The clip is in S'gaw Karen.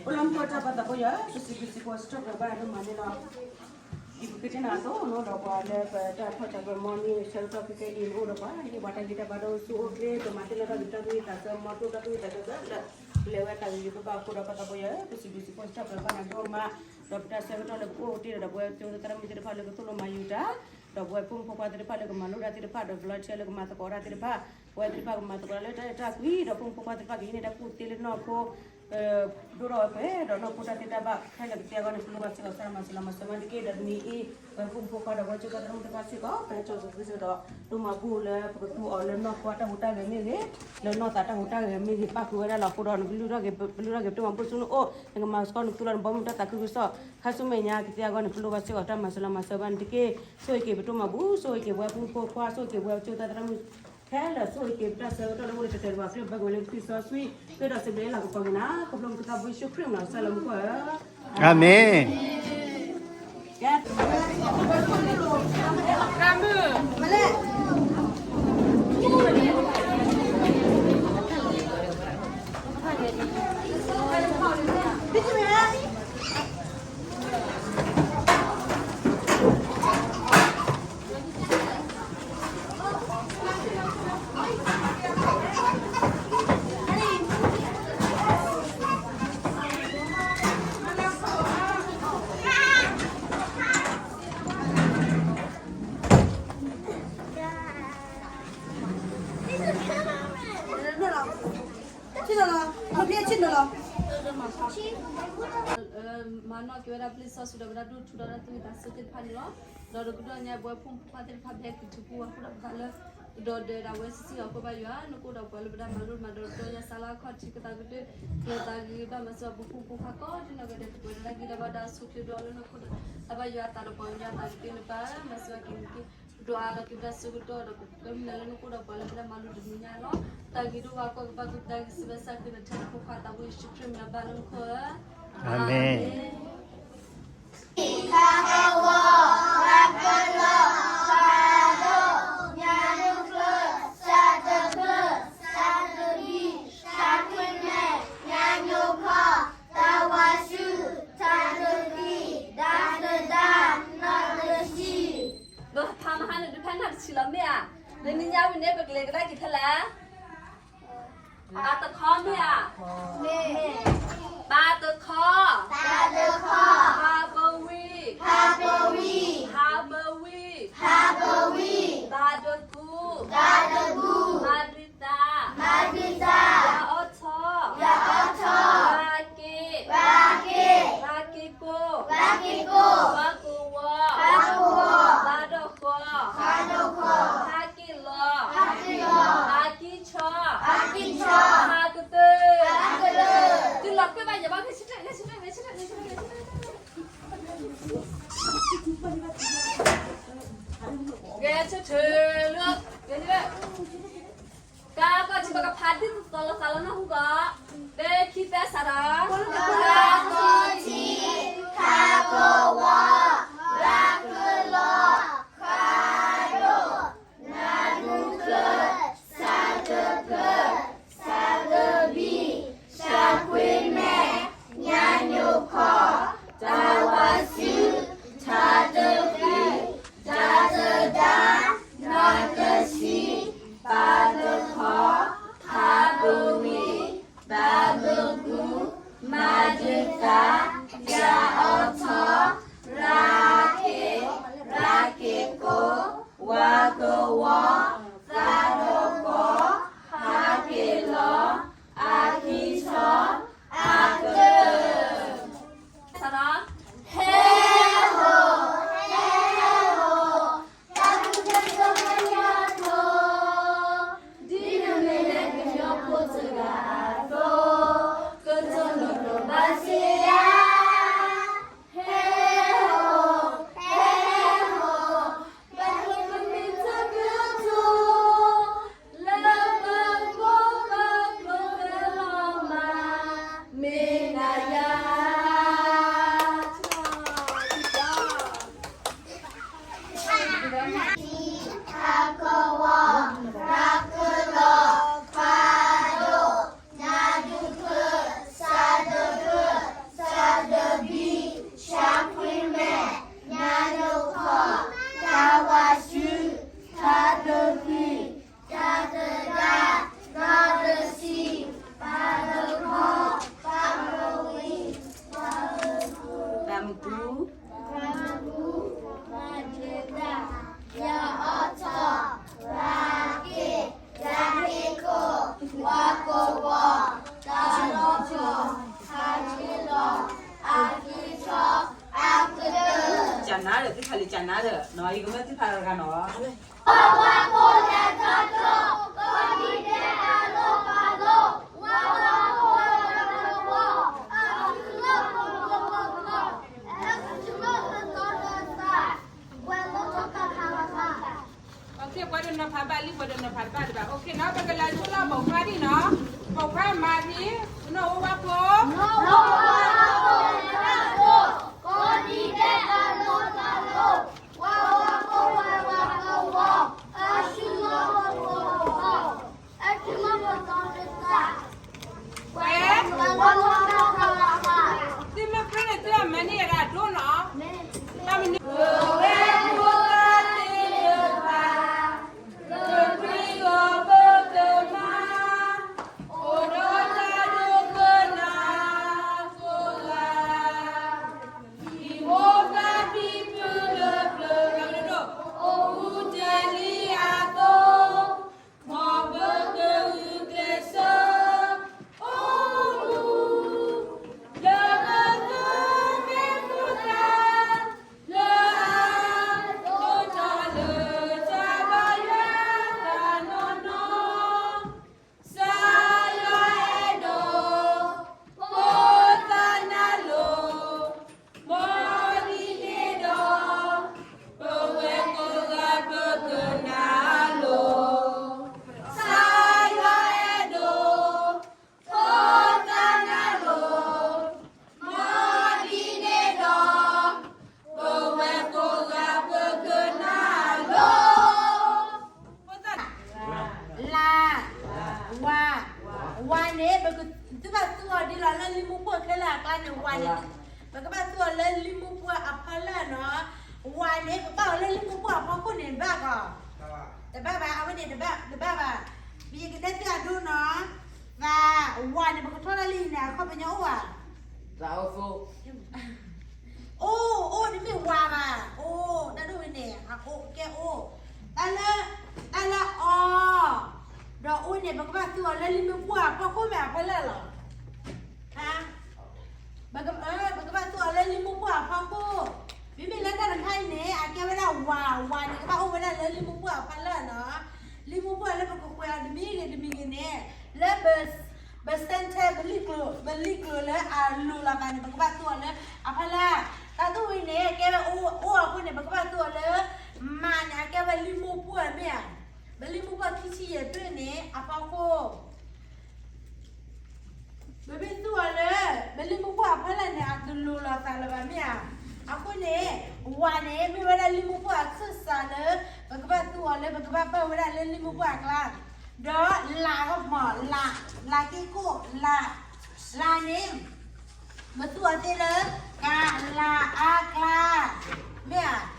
အိၣ်လၢမူခိၣ်တၢ်ပၢ်သးပှၢ်ယွၤ ပစံးဘျုးစံးဖှိၣ်စံးထီၣ်ပတြၢၤဘၣ်ဒိၣ်မးန့ၣ်လီၤ. ဒ်ပဃ့ကညးအသိး နီၢ်ဒီးပှၤလၢပတၢ်ထီၣ်တၢ်ကွဲမီန့ၣ် ဆၢကတီၢ်ခဲကနံၣ်အံၤ နအိၣ်ဒီးပှၤ ဟ့ၣ်ပှၤတၢ်ဂံၢ်တၢ်ဘါဒီးဆူၣ်အိၣ်ချ့ ပမၤသ့ၣ်နီၣ်ထီၣ်က့ၤတၢ်သူၣ်ဝံၣ်သးဆၢ မ်တအိၣ်တၢ်သူၣ်ဝံၣ်သးဆၢလၢ ပလဲၤဝဲတၢ်ဂ့ၢ်ဂ့ၤဘၣ်ဘၣ်အဃိဒီး ပၢ်သးပှၢ်ယွၤ ပစံးဘျုးစံးဖှိၣ်စံးထီၣ်ပတြၢၤဘၣ်နၤဒိၣ်မး ဒီးပတၢ်ဆၢကတီၢ်လၢပကအိၣ်တ့ၢ်ဒီး ပဝဲကၠိသၢသရၣ်မုၣ်သ့ၣ်တဖၣ်လၢကသိၣ်လိမၤယူၤတၢ် ဒီးပဝဲဖိမုၣ်ဖိခွါသ့ၣ်တဖၣ်လၢကမၤလိတၢ်သ့ၣ်တဖၣ်ဒီး volunteer လၢကမၤသကိးတၢ်သ့ၣ်တဖၣ် ပဝဲသ့ၣ်တဖၣ်ကမၤသကိးတၢ်လၢတၢ်အဲၣ်တၢ်ကွံ ဒီးဖိမုၣ်ဖိခွါသ့ၣ်တဖၣ်ကဟံးန့ၢ်တၢ်ကူၣ်သ့လၢနီၢ်ခိ ဒိၣ်ထီၣ်ဝဲပှဲၤဒီးနီၢ်ခိတၢ်သ့တၢ်ဘၣ်ခဲလၢာ်ကသ့အဂီၢ်န့ၣ် ပလိၣ်ဘၣ်စ့ၢ်ကီးစၢ်မၤစၢၤလီၤမၤစၢၤမးတက့ၢ်. ဒီးတနံၤအံၤ ပဝဲဖိမုၣ်ဖိခွါဒီးပဝဲကၠိသၢသရၣ်မုၣ်သ့ၣ်တဖၣ်စ့ၢ်ကီး ပဟဲစိာ်က့ၤစ့ၢ်ကီးဒီး ဒိၣ်မးဘူၣ်လၢပကသူအီၤလၢနီၢ်ခိတၢ်ဟူးတၢ်ဂဲၤမ့ၢ်ဂ့ၤ လၢနီၢ်သးတၢ်ဟူးတၢ်ဂဲၤမ့ၢ်ဂ့ၤ ပၣ်ဃုာ်ဝဲဒၣ်လီၤအဃိဒီး နကလုၢ်ထီၣ်က့ၤ ပလုၢ်ထီၣ်က့ၤပတၢ်မၤဘူၣ်ဆူနအိၣ် နကမၤစ့ၢ်ကီးနကသူလီၤနဘီမုၢ်တၢ်သးခုကစီၣ် ခါဆူမဲာ်ညါကသ့အဂီၢ်န့ၣ် ပလိၣ်ဘၣ်စ့ၢ်ကီးတၢ်မၤစၢၤလီၤမၤစၢၤဘၣ်နၤတက့ၢ်. ဆိၣ်ဂ့ၤက့ၤပတၢ်မၤဘူၣ် ဆိၣ်ဂ့ၤက့ၤပဝဲဖိမုၣ်ဖိခွါ ဆိၣ်ဂ့ၤက့ၤပဝဲကၠိသၢသရၣ်မုၣ် ခဲလၢာ် ဆိၣ်ဂ့ၤက့ၤပတၢ်ဆၢကတီၢ်လၢအိၣ်လၢတၢ်တဲတဘၣ် ခရံာ်ဘၣ်ကဝဲလၢကသံၣ်စီဆှံ ဃ့ဒီးစံးဘျုးလၢလၤကပီၤက့ၤနၤ ခီဖျိနကသးဘိယ့ၣ်ၡူးခရံာ်မနုၤလီၤ ကစၢ်လၢမူခိၣ်ဧၢ အၤမ့ၣ်. မၤနီၣ်က့ၤဝဲဒၣ်ပျ့ၢ်စီဆှံဒီးဝဲဒၣ်ဒိၣ်ထူဒီးတၢ်သူၣ်ဝံၣ်သးဆၢသ့ၣ်တဖၣ်န့ၣ်လီၤ. ဒီးတကတီၢ်ညါပဝဲဖိမုၣ်ဖိခွါသ့ၣ်တဖၣ် ပဟဲက့ၤတုၤပူၤအဃိဒီးပသးလၢ ကဒီးဒၢးဒၣ်ဝဲဆံးဆံးအဃိဘၣ်ယွၤ နကအိၣ်ဒီးပှၤလၢပတၢ်မၤလိမၤဒိးတကတီၢ်ညါ စးလၢအခီၣ်ထံးကသးကတၢၢ် လၢသးဂ့ၤဘၣ်မၤစၢၤပဖိမုၣ်ဖိခွါကိးဒ်နီၢ်ဂၤဒဲး ကပှဲၤဒီးတၢ်ဂံၢ်တၢ်ဘါတၢ်ဆိၣ်ချ့ဒိၣ်အါလၢနခိၣ်ဒီး တၢ်ဘၣ်ယွၤအသးဒီးပှၤကညီအသးကတၢၢ်န့ၣ် ပၢ်မၤစၢၤက့ၤန့ၣ်က့ၤ ပဒိးအါထီၣ်က့ၤပတၢ်ဆၢကတီၢ်ဒီး ကမံၤလၢနကအိၣ်ဒီးပှၤလၢပတၢ်မၤလိတနံၤညါလီၤ. တၢ်ဂ့ၤဒိၣ်ဝါကွၢ်ကပၤကပၤဂံၢ်စံးဘျုးစံးက့ၤနၤထဲနဖိခွါသးဝံယ့ၣ်ၡူးခရံာ်မံၤလၢဘါလၢနခိၣ်ဧၢ အၤမ့ၣ်. ဖးမဟါန့ၣ် ဒုးဖးနၢ်တဆံးလီၤမ့ၢ်ဧါ. လၢနံၤညါဝံၤန့ၣ် ပကလဲၤကဒါက့ၤဖဲလဲၣ်. ပာ်တခီမ့ၢ်ဧါ. ပာ်တခီ. ပာ်တခီ. ဟးပဝံ. ဟးပဝံ. ဟးပဝံ. ဟးပဝံ. ဘါတကူ. ဘါတကူ. မၤဒုးသး. မၤဒုးသး. ယၤအီထီ. ယၤအီထီ. ရၤက့. ရၤက့. ရၤက့ကိ. ရၤက့ကိ. ပှၤကဝီၤ. ပှၤကဝီၤ. ဘါဒီးဃီ. ဘါဒီးဃီ. ဟးက့လီၤ. ဟးက့လီၤ. အကံဆီ. အကံဆီ. ဟးကတၢၢ်. ဟးကတၢၢ်. တုၤလီၤကွံာ်ဘၣ်ယဘၣ် ဂဲၤဆၢထၢၣ် ဂဲၤဆၢထၢၣ် ဂဲၤဆၢထၢၣ် ဂဲၤဆၢထၢၣ် ဂဲၤဆၢထၢၣ်လၢ ဂဲၤဆၢထၢၣ် ကါကီၢ်ထံပကဖးဒ်သိးလီၤသးလီၤနၢ်ဟူကီး, တၢ ခံ သၢ စးထီၣ်, ကါကီၢ်ထံ, ခးကဝီၤ, ရၤကလီၤ, ခးဒိၣ်, နၤဒူချၢ, စးတဖျၢၣ်, စးတဘံၣ်, စးခွ့မဲာ်, ညါညိၣ်ခီၣ်, တၢ်ဝါဆူၣ်, ထါတဃံ, တၢ်တဒါ, နီၢ်တဆံ, ပာ်တခီ, ဖးပဝံၤ, ဘၤဘကူ, မၤဒုးသး, ယၤအီထီ, ရၤက့ၤ, ရၤက့ၤကိ, ဝၤကဝီၤ, သးဒီဃီ, ဟးက့ၤလီၤ, အခံဆီ, အကတၢၢ်. စးထီၣ်, ဟဲဟိၣ်, ဟဲဟိၣ်, တၢ်ဃုထၢကညီဖိ, ဒ်နမ့ၢ်လၢကညီဖိတဂၤအသိး, ကတိၤလိၤလိၤဘၣ်စ့ယၤ နၤဒီး နီၢ် ယကမၢသုဖးတဂၤနီၢ်. ပှၤဒိးနီၤဖးဘၣ်လံ ပှၤဒိးနီၤဖးတဘၣ်ဒံးဘၣ်. အိၣ်ခ့နီၢ် ပကလဲၤဆိလၢပိာ်ခွါဒံးနီၢ်. ပိာ်ခွါမၤဒံး ပနီၢ်အိၣ်ဝါဖိ ဝဲ သုမ့ၢ်ပြၢန့ၣ် သုအမၤန့ၢ်ယၤဒၣ်ဒိနီၢ်. တၢ်မနုၤ ပဝဲဖိသၣ်သ့ၣ်တဖၣ် လၢခရံာ်အပူၤကမၤ အိၣ်ဒီးတၢ်ဒိကနၣ်ကိးဂၤ ဟံၣ်ဖိဃီဖိဖံဖုလၢပျၢၤ အိၣ်မူတ့ၢ်လံအသိး, မ်ပကဂုာ်ကျဲးစၢး အိၣ်မူ လၢကမ့ၢ်ဖိသၣ် လၢအဒိၣ်ထီၣ်လၢတၢ်ဘၣ်ယွၤအသး နီၢ်နီၢ် ကစၢ်ယွၤအဲၣ်ဒိး ဖိသၣ်နၤလီၤ. မ်ဒ်န့ၣ်ဒီး ပဝဲကိးဂၤပကနၢ်လီၤ. ကစၢ်ယွၤအဲၣ်ဒိး ဖိသၣ်နၤလီၤ. မ်ဒ်န့ၣ်ဒီး ပဝဲကိးဂၤပကနၢ်လီၤ. ဖိသၣ် လၤ, ဝၤ, ဝၤန့ၣ် ပက သုဘၣ်သူအီၤဒ်လီၤလၢလံာ်မူပှၢ်ခဲလၢာ်အကျါန့ၣ် ဝၤန့ၣ် ပကဘၣ်သူအီၤလၢလံာ်မူပှၢ်အဖီလာ်နီၢ်. ဝၤန့ၣ် ပဘၣ်အီၤလၢလံာ်မူပှၢ်အဖီခိၣ်န့ၣ် ဘၣ်ကီး, တဘၣ်ဘၣ်, အဝဲန့ၣ်တဘၣ်, တဘၣ်ဘၣ်. ပယကတဲသုအဒိနီၢ်, သး, ဝၤန့ၣ် ပကထီၣ်လၢလံာ်န့ၣ် အခီပညီအိၣ်ဧါ. အိၣ်, အိၣ်တမ့ၢ်ဝၤဘၣ်, အိၣ်, တၢ်ဒိၣ်ဝဲန့ၣ် အအိၣ်ကဲအိၣ်, တၢ်လၢ, တၢ်လၢအီၤ, ဒီးအိၣ်န့ၣ် ပကဘၣ်သူအီၤလၢလံာ်မူပှၢ်အဖီခိၣ်မ့ၢ်အဖီလာ်လီၤ. ပက, ပကဘၣ်သူအီၤလၢလံာ်မူပှၢ်အဖီခိၣ်, မ့မ့ၢ်လၢတၢ်တခါအံၤန့ၣ် အကဲဝဲဒၣ်ဝၤ, ဝၤန့ၣ် ကဘၣ်အိၣ်ဝဲဒၣ်လၢလံာ်မူပှၢ်အဖီလာ်နီၢ်. လံာ်မူပှၢ်လၢပကကွဲးအီၤတမံၤဂ့ၤတမံၤဂ့ၤန့ၣ်, လၢပ ပစဲးထဲ ပလံာ်ကျိၤ, ပလံာ်ကျိၤလၢအလိၤလီၤသးန့ၣ် ပကဘၣ်သူအီၤလၢအဖီလာ်. တၢ်ဒိၣ်ဝဲန့ၣ် ကဲဝဲအိၣ်အဃိန့ၣ် ပကဘၣ်သူအီၤလၢ မၤန့ၣ် အကဲဝဲလံာ်မူပှၢ်မ့ၢ်ဧါ. ပလံာ်မူပှၢ်ခံဆံယဲၢ်ဖျၢၣ်န့ၣ် အဖီခိၣ် ပမ့ၢ်သူအီၤလၢ ပလံာ်မူပှၢ်အဖီလာ်န့ၣ် အတလိၤလီၤသးလၢၤဘၣ်မ့ၢ်ဧါ. အဃိန့ၣ် ဝၤန့ၣ် မ့ၢ်ဝဲဒၣ်လံာ်မူပှၢ်အဆၢၣ်စးလၢ ပကဘၣ်သူအီၤလၢ ပကဘၣ်ပာ်ဝဲဒၣ်လၢလံာ်မူပှၢ်အကျါ, ဒီးလၤကမီၤ, လၤ, လၤက့ကိၣ်, လၤ, လၤန့ၣ် ပသူအီၤသ့လၢ ကလၤအါကျါ, မ့ၢ်ဧါ.